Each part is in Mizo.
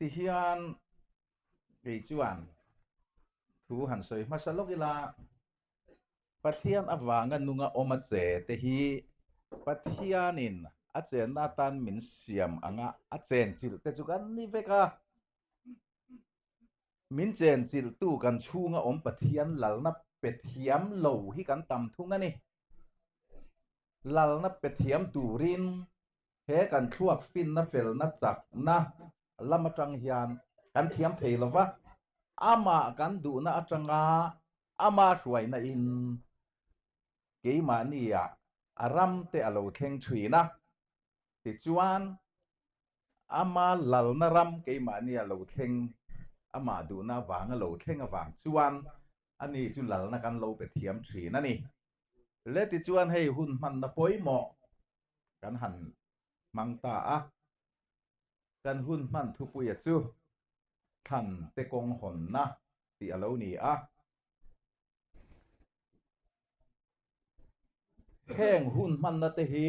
Tihian kei chuan thu han sawi hmasa lawk ila, Pathian avanga nunga awm a che te hi Pathianin a chenna atan min siam anga a chenchilh te chu kan ni vek a. Min chenchilhtu kan chhunga awm Pathian lalna pe thiam lo hi kan tam thung a ni. Lalna pe thiam turin he kan thluak finna felna chakna lam atang hian kan thiam thei lo va, amah kan duhna atanga ama hruaina in keimahnia a ram te a lo thleng thin a, tichuan ama lalna ram keimahnia lo thleng amah duhna avanga lo thleng avang chuan ani chu lalna kan lo pe thiam thin a ni. Le tichuan hei hun hmanna pawimawh kan han hmang ta a, kan hun hman thupuia chu thlan te kawng hawnna tih a lo ni a. Heng hun hmanna te hi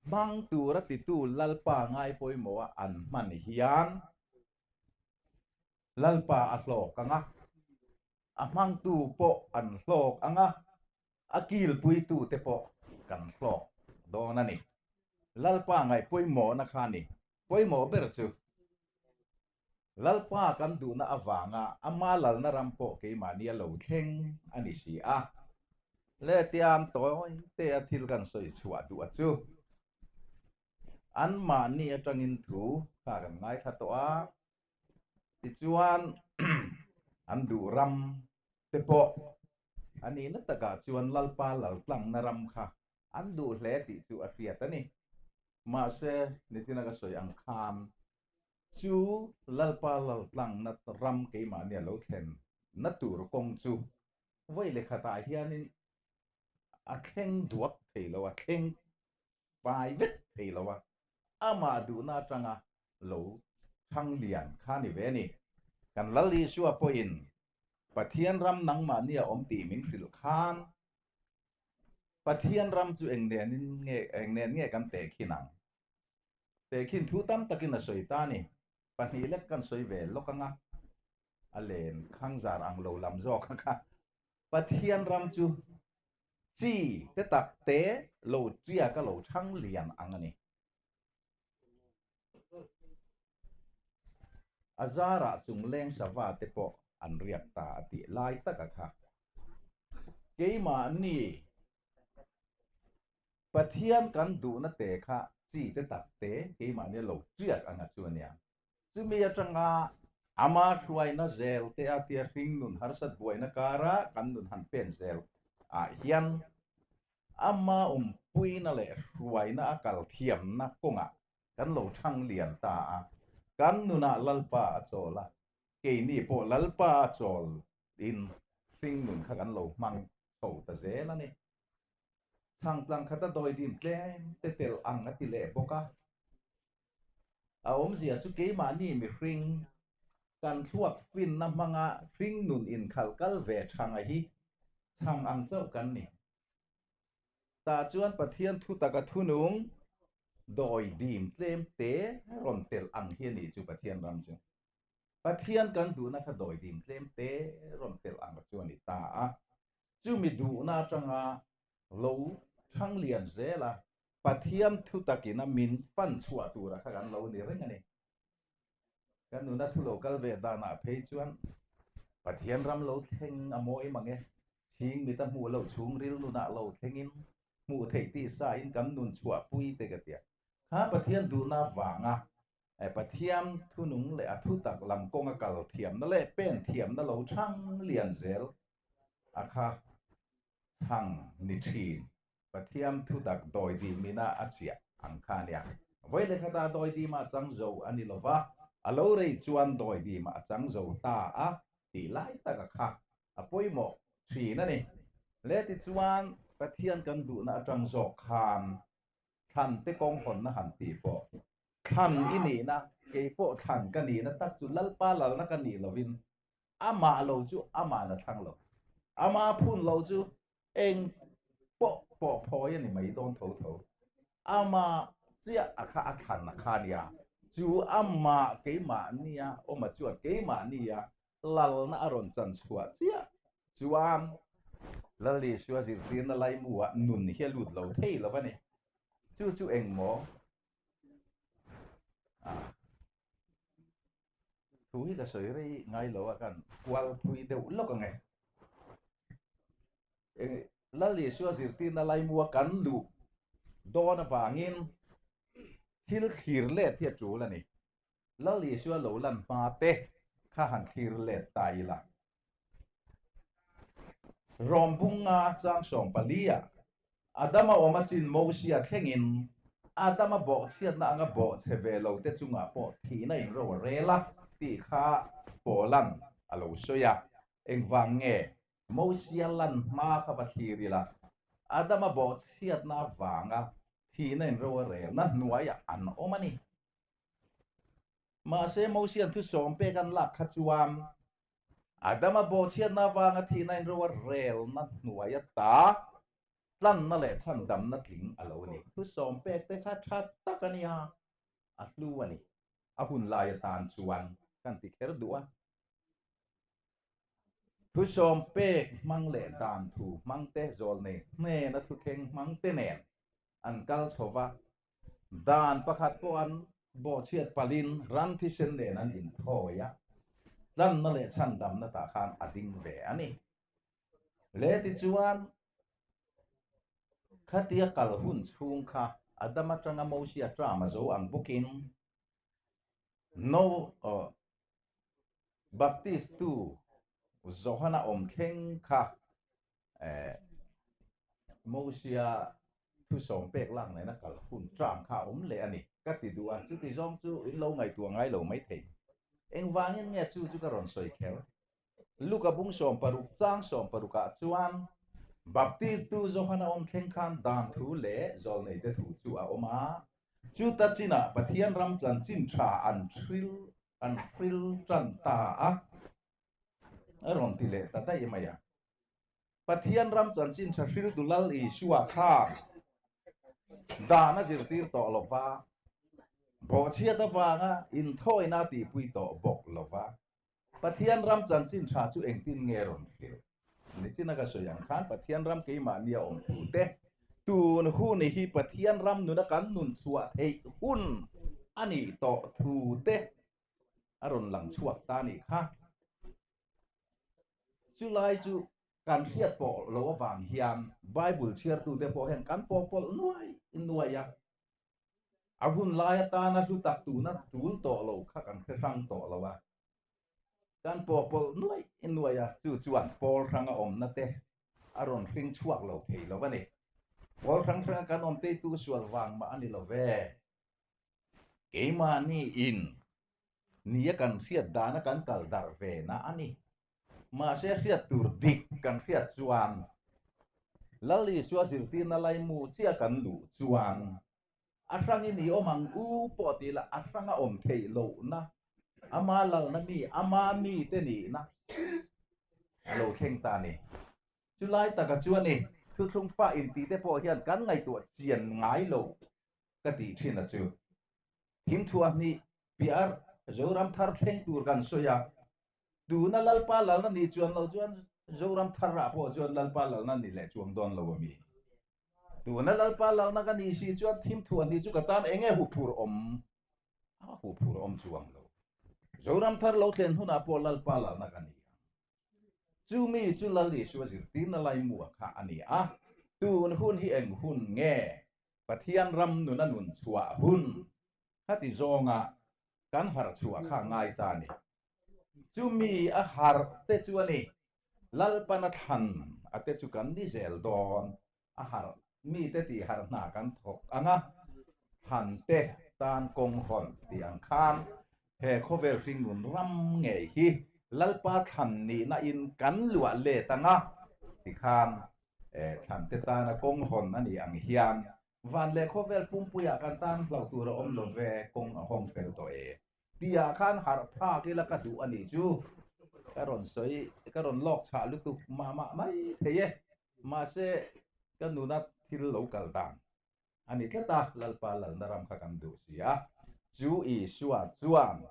hmang tura titu Lalpa ngai pawimawha an hman hian Lalpa a hlawk ang a, a hmangtu pawh an hlawk ang a, a kilpuitute pawh kan hlawk dawn a ni. Lalpa ngaih pawimawhna kha a ni. Pawimawh ber chu Lalpa kan duhna avanga ama lalna ram pawh keimahni a lo thleng a ni si a. Le tiam tawi te a thil kan sawi chhuah duh a chu. Anmahni atangin thu kha kan ngaithla tawh a. Tichuan an duh ram te pawh a nihna takah chuan Lalpa laltlangna ram kha an duh hle tih chu a hriat a ni. Mahse, nichina ka sawi ang khan chu Lalpa laltlangna ram keimahni a lo thlen na tur kawng chu vawi leh khatah hianin a thleng duak thei lo, a thleng pai vek thei lo a, amah duhna atanga lo thang lian kha ni ve a ni. Kan Lal Isua pawhin Pathian ram nangmahni a awm tih min hrilh khan Pathian ram chu eng nenin nge eng nen nge kan tehkhin ang? Tehkhin thu tam takin a sawi ta a ni. Pahnih lek kan sawi ve lawk anga a len khang zar ang lo lam zawk kha Pathian ram chu Chi te tak te lo tia ka lo chhang lian ang a ni. A zarah chung leng sava te pawh an riak ta a tih lai tak a kha. Keimahni Pathian kan duhna te kha chi te tak te keimahni lo tiak ang a chu a nia. Chumi atanga ama hruaina zel te a tia hringnun harsat buaina kara kan nun han pen zel ah hian ama awmpuina leh hruaina a kal thiamna kawngah kan lo thang lian ta a, kan nunah Lalpa a chawl a, keini pawh Lalpa a chawl in hringnun kha kan lo hmang chho ta zel a ni. Chhangtlang khata dawidim tlem te tel ang a ti leh bawk a. A awmzia chu keimahni mihring kan thluak finna hmanga hringnun inkhalh kal ve thanga hi chhang ang chauh kan ni. Tah chuan Pathian thutaka thunung dawi dim tlem te rawn telh ang hi a nih chu Pathian ram chu. Pathian kan duhna kha dawi dim tlem te rawn telh ang chu a ni ta a. Chumi duhna atanga lo thang lian zel a, Pathian thu takin a min fan chhuah tura kha kan lo ni reng a ni. Kan nuna thu lo kal ve danah phei chuan Pathian ram lo thleng a mawi mang e, chhing mit a hmuh loh chhungril nunah lo thlengin hmuh theih tih sain kan nun chhuahpui te ka tia. Kha Pathian duhna vanga Pathian thunung leh a thu tak lam kawnga kal thiamna leh pen thiamna lo chhang lian zel a kha chhang ni thin. Pathian thutak dawidim ina a chiah ang kha a nia. Vawi leh khatah dawidimah a chang zo a ni lo va, a lo rei chuan dawidimah a chang zo ta a tih lai taka kha a pawimawh thin a ni. Le tichuan Pathian kan duhna atang zawk khan thlan te kawng hawnna han tih pawh thlan i nihna, kei pawh thlan ka nihna tak chu Lalpa lalna ka nih lovin amah lo chu amah la thlang lo, amah phun lo chu eng pawh pawh phawi a ni mai dawn tho tho. Amah chiah a kha a thlan a kha nia. Chu amah keimahnia awma chuan keimahnia lalna a rawn chan chhuah chiah chuan Lal Isua zirtirna laimuah nun hi a lut lo thei lo a ni. Chu chu engmaw? Thu hi ka sawi rei ngai lo a, kan kual thui deuh lawk ang e. Lal Isua zirtirna laimua kan luh dawn avangin thil thlir let hi a tul a ni. Lal Isua lo lan hma te kha han thlir let ta ila. Rom bunga chang 14 ah Adama awm a chin Mosia thlengin Adama bawhchhiatna anga bawhchhe ve lo te chungah pawh thihna in ro a rel a tih kha Paula'n a lo sawi a. Engvang nge Mosia lan hma kha va thlir ila Adama bawhchhiatna avanga thihna in ro a relna hnuaiah an awm a ni. Mahse Mosia'n thusawm pek an lak kha chuan Adama bawhchhiatna avanga thihna in ro a relna hnuai ata tlanna leh chhandamna tling a lo ni. Thusawm pek te kha tha tak a nia, a hlu a ni. A hun lai atan chuan kan ti kher duh a. Thusawm pek hmang leh dan thu hmang te zawlnei hnena thuthleng hmang te nen an kal chho va, Dan pakhat pawh an bawhchhiat palhin ram thisen nen an inthawi a, tlanna leh chhandamna tah khan a ding ve a ni. Le tichuan, khatia kal hun chhung kha Adam atanga Mosia term a zo ang bawkin No Baptist tu Johana awm thleng kha Mosia thusawm pek lak nena kal hun term kha a awm leh a ni ka ti duh a, chuti zawng chu in lo ngaihtuah ngai lo maithei. Engvangin nge chu chu ka rawn sawi kher? Luka bung 16 chang 16 ah chuan Baptist tu Johana awm thleng khan dan thu leh zawlneite thu chu a awm a, chuta chinah Pathian ram chanchin tha an hril an hril tan ta a. A rawn ti leh ta daih mai a. Pathian ram chanchin tha hriltu Lal Isua khan dan a zirtir tawh lo va, bawhchhiat avanga inthawina a tihpui tawh bawk lo va. Pathian ram chanchin tha chu engtin nge rawn hrilh? Nichina ka sawi ang khan Pathian ram keimahni a awm thu te, tun hun hi Pathian ram nuna kan nun chhuah theih hun a nih tawh thu te a rawn lang chhuak ta nih kha. Chulai chu kan hriat pawh lo avang hian Bible chhiartute pawh hian kan pawh pawlh nuai nuai a. A hun lai atana hlu tak tuna tul tawh lo kha kan hre hrang tawh lo a. Kan pawh pawlh nuai nuai a, chu chuan pawl hranga awmna te a rawn hring chhuak lo thei lo a ni. Pawl hrang hranga kan awm teitu sual vang mah a ni lo ve. Keimahni in nia kan hriat dana kan kal darh ve na a ni. Mahse hriat tur dik kan hriat chuan Lal Isua zirtirna laimu chiah kan luh chuan a hrangin i awm ang u pawh tih lah a hranga awm theih lohna, ama lalna mi, ama mite nihna a lo thleng ta a ni. Chulai taka chuan i thuthlung fa intihte pawh hian kan ngaihtuah chian ngai lo ka tih thin a chu. Thimthuah hnih piar Zoram thar thleng tur kan sawi a, tuna Lalpa lalna ni chuan lo chuan Zoram thar ah pawh chuan Lalpa lalna ni leh chuang dawn lo a mi. Tuna Lalpa lalna ka ni si chuan thimthuah hnih chu ka tan eng nge huphur awm? A huphur awm chuang lo. Zoram thar lo thlen hunah pawh Lalpa lalna ka ni ang. Chu mi chu Lal Isua zirtirna laimuah kha a ni a, tun hun hi eng hun nge? Pathian ram nuna nun chhuah hun khati zawnga kan harh chhuah kha ngai ta a ni. Chu mi a harh te chu a ni, Lalpana thlan a te chu kan ni zel dawn, a harh mite tih harh hna kan thawk ang a, thlan te tan kawng hawn tih ang khan he khawvel hringnun ram ngei hi Lalpa thlan nihna in kan luah let ang a, tikhan thlan te tana kawng hawn a nih ang hian van leh khawvel pumpuiah kan tan hlauh tur a awm lo ve, kawng a hawng fel tawh e tihah khan harh phak ila ka duh a nih chu ka rawn sawi ka rawn lawk chhah lutuk mah mah mai thei e. Mahse ka nuna thil lo kal dan a ni tlat a, Lalpa lalna ram kha kan duh si a. Chu Isua chuan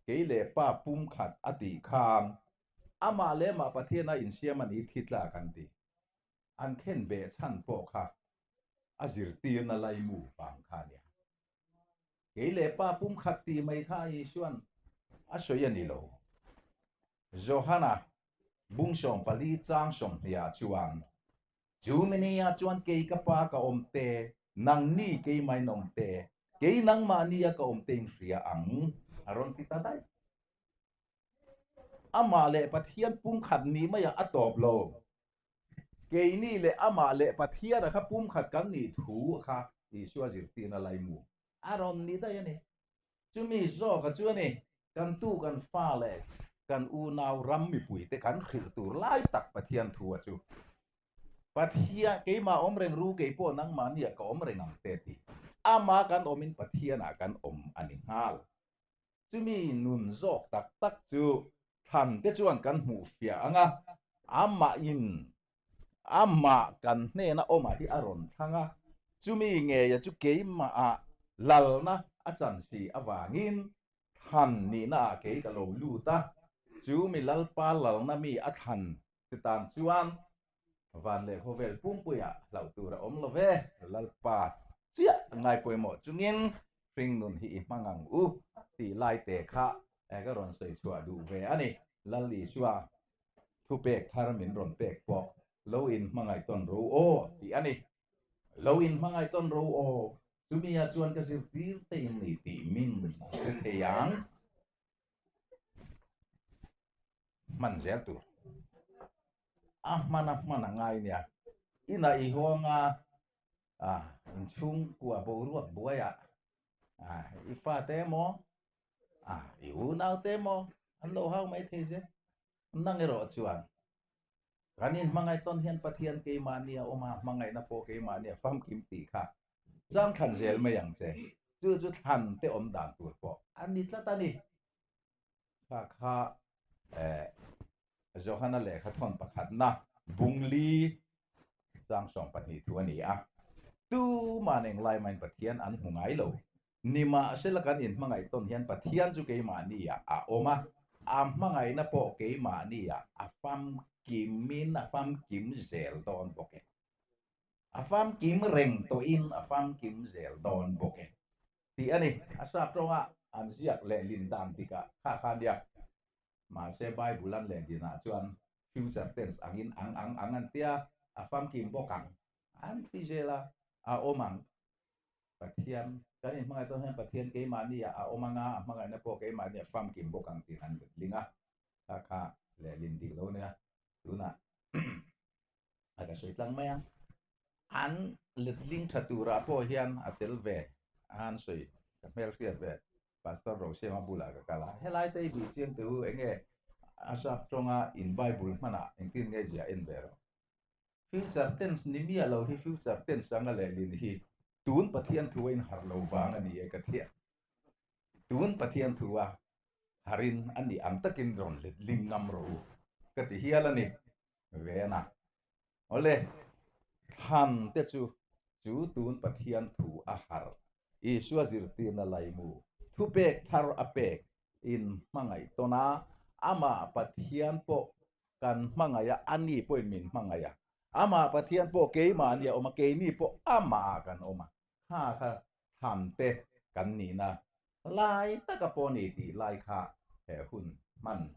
kei leh Pa pumkhat a tih khan amah leh amah Pathiana insiam a ni thi tlak an ti. An khen beh chhan pawh kha a zirtirna laimu vang kha a nia. Kei leh Pa pumkhat tih mai kha Isuan a sawi a ni lo. Johana bung 14 chang 20 ah chuan, Chu mini ah chuan kei ka Pa ka awm te, nangni keimain awm te, kei nangmahni a ka awm te in hria ang, a rawn ti ta daih. Amah leh Pathian pumkhat nih maiah a tawp lo. Keini leh amah leh Pathiana kha pumkhat kan nih thu kha Isua zirtirna laimu a rawn ni daih a ni. Chumi zawka chu a ni, kan tu kan fa leh kan unau ram mipuite kan hrilh tur lai tak Pathian thu a chu. Pathian, keimah awm reng ru, kei pawh nangmahniah ka awm reng ang te ti. Ama kan awmin Pathianah kan awm a ni nghal. Chumi nun zawk tak tak chu thlan te chuan kan hmuh fiah ang a, amahin amah kan hnena awmah hi a rawn thlang a, chumi ngeia chu keimahah lalna a chan si avangin thlan nihnaah kei ka lo lut a, chu mi Lalpa lalna mi a thlan te tan chuan van leh khawvel pumpuiah hlauh tur a awm lo ve, Lalpa chiah ngai pawimawh chungin hringnun hi i hmang ang u tih lai te kha ka rawn sawi chhuah duh ve a ni. Lal Isua thupek thar min rawn pek pawh lo in hmangaih tawn ro aw tih a ni. Lo in hmangaih tawn ro aw, chumi ah chuan ka zirtir te in ni tih min hre thei ang. Hman zel tur. A hman a hman a ngai nia. Inah i hawng a, a inchhungkua boruak buaiah a i fate emaw a i unaute emaw an lo hau mai thei che. Nang erawh chuan kan inhmangaih tawn hian Pathian keimahni a awm a, hmangaihna pawh keimahni a famkim tih kha chang thlan zel mai ang che. Chu chu thlan te awm dan tur pawh a ni tlat a ni. Kha kha eh Johana lehkha thawn pakhatna bungli chang 12 thu a ni a. Tuman englai mahin Pathian an hmu ngai lo. Nimahsela kan inhmangaih tawn hian Pathian chu keimahniah a awm a, a hmangaihna pawh keimahniah a famkimin a famkim zel dawn bawk e. A famkim reng tawhin a famkim zel dawn bawk e. Tih a ni. A sap tawnga an ziak leh lin dan tikah kha kha nia. Mahse Bible an leh dinah chuan future tense angin ang ang ang an tia, a famkim bawk ang an ti zel a, a awm ang. Pathian, kan inhmangaih tawn hian Pathian keimahniah a awm anga, a hmangaihna pawh keimahniah famkim bawk ang tih an letling a, kha kha lehlin dik lo nia tunah a ka sawi tlang mai a. An letling tha turah pawh hian a tel ve a han sawi ka hmelhriat ve. Pastor Rosiama bulah ka kal a, helai te i bih chiang teh u, enge a sap tawnga in Bible hmanah engtin nge ziah en ve rawh. Future tense ni miah lo hi future tense anga lehlin hi tun Pathian thu a inharh lo vang a ni e ka thiam. Tun Pathian thu a harin a nih ang takin rawn letling ngam rawh u ka ti hial a ni. Vena. Awle, thlan te chu chu tun Pathian thu a harh, Isua zirtirna laimu, thupek thar a pek in hmangaih tawn a, amah Pathian pawh kan hmangaih a, ani pawhin min hmangaih a, amah Pathian pawh keimahni a awm a, keini pawh amah ah kan awm a, kha kha thlan te kan nihna lai taka pawh ni tih lai kha he hun hman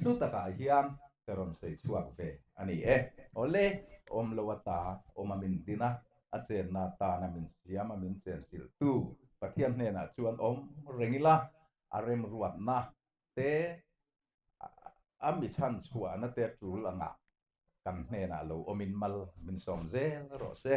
Hlu takah hian ka rawn sawi chhuak ve a ni e. Awle, awm lo ata awm a min din a, a chenna atana min siam a min chenchilh tu Pathian hnenah chuan awm reng ila, a remruatna te, a mi chhanchhuahna te tul angah kan hnenah lo awmin mal min sawm zel rawh se.